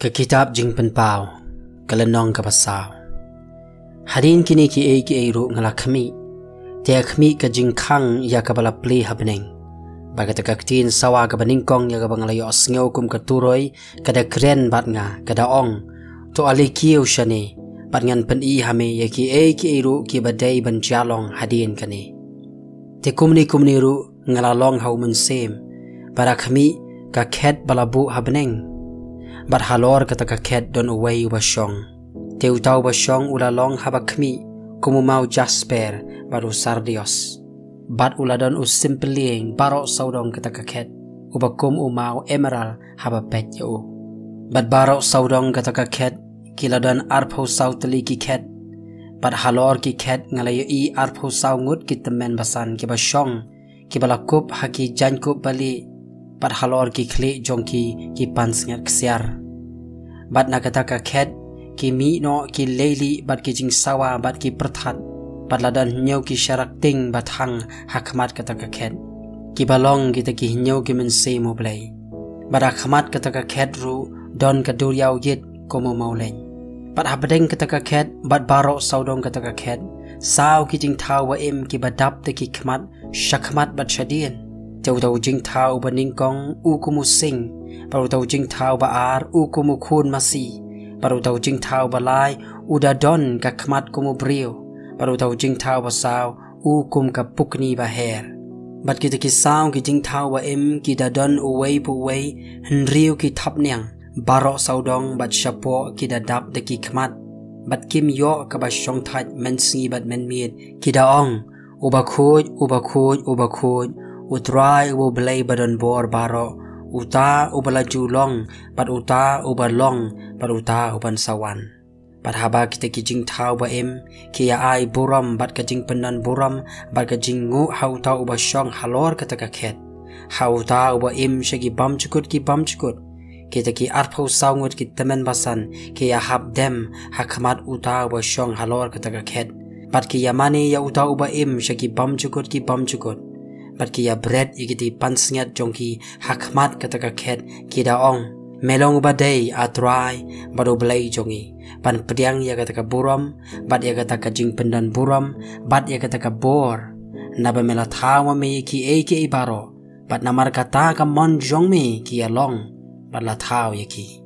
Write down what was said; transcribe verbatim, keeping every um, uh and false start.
Ka kitab Jingpynpaw, ka lynnong kaba saw. Hadien kine kiei kiei ruh nga la khmih, te nga khmih ka jingkhang ïa kaba la plie ha bneng, bad kata ka ktien sawa kaba nyngkong ïa kaba nga la ïohsngew kum ka turoi ka da kren bad nga, ka da ong: To ale kiew shane, bad ngan pyni ha me ïa kiei kiei ruh kiba dei ban jia long hadien kane. Te kumne kumne ruh nga la long ha u mynsiem, bad nga khmih ka khet ba la buh ha bneng, bad halor kata ka khet don uwei uba shong. Te uta uba shong u la long haba khmih kum u maw jasper bad u sardios, bad u la don u symbol lieng baroh sawdong kata ka khet, uba kum u maw emerald haba peit ïa u. Bad baroh sawdong kata ka khet ki la don arphew saw tylli ki khet, bad halor ki khet nga la ïohi arphew saw ngut ki tymmen basan kiba shong, kiba la kup ha ki jaiñkup balieh, bad halor ki khlieh jong ki, ki pansngiat ksiar. Bad na kata ka khet ki mih noh ki leilieh bad ki jingsawa bad ki pyrthat, bad la don hynñiew ki sharak tieng ba thang ha khmat kata ka khet, kiba long kita ki hynñiew ki mynsiem U Blei. Bad ha khmat kata ka khet ruh don ka duriaw ïit kum u mawleiñ. Bad hapdeng kata ka khet bad baroh sawdong kata ka khet, saw ki jingthaw ba im kiba dap da ki khmat, sha khmat bad shadien. Te uta u jingthaw uba nyngkong u kum u sing, bad uta u jingthaw ba ar u kum u khun masi, bad uta u jingthaw ba lai u da don ka khmat kum u briew, bad uta u jingthaw ba saw u kum ka pukni ba her. Bad kita ki saw ki jingthaw ba im ki da don uwei pa uwei hynriew ki thapniang, baroh sawdong bad shapoh ki da dap da ki khmat, bad kim ïoh kaba shongthait mynsngi bad mynmiet, ki da ong: Uba khuid, uba khuid, uba khuid, U Trai uba U Blei ba don bor baroh, uta uba la ju long, bad uta uba long, bad uta uban sa wan. Bad haba kita ki jingthaw ba im ki ïa ai burom bad ka jingpynlong burom bad ka jingnguh ha uta uba shong halor kata ka khet, ha uta uba im sha ki bymjukut ki bymjukut, kita ki arphew saw ngut ki tymmen basan ki ïa hap dem ha khmat uta uba shong halor kata ka khet, bad ki ïa mane ïa uta uba im sha ki bymjukut ki bymjukut, bad ki ïa bret ïa kita ki pansngiat jong ki ha khmat kata ka khet, ki da ong: Me long uba dei, A Trai, bad U Blei jong ngi, ban pdiang ïa kata ka burom, bad ïa kata ka jingpynlong burom, bad ïa kata ka bor, naba me la thaw ma me ïa kiei kiei baroh, bad namar kata ka mon jong me ki ïa long, bad la thaw ïa ki.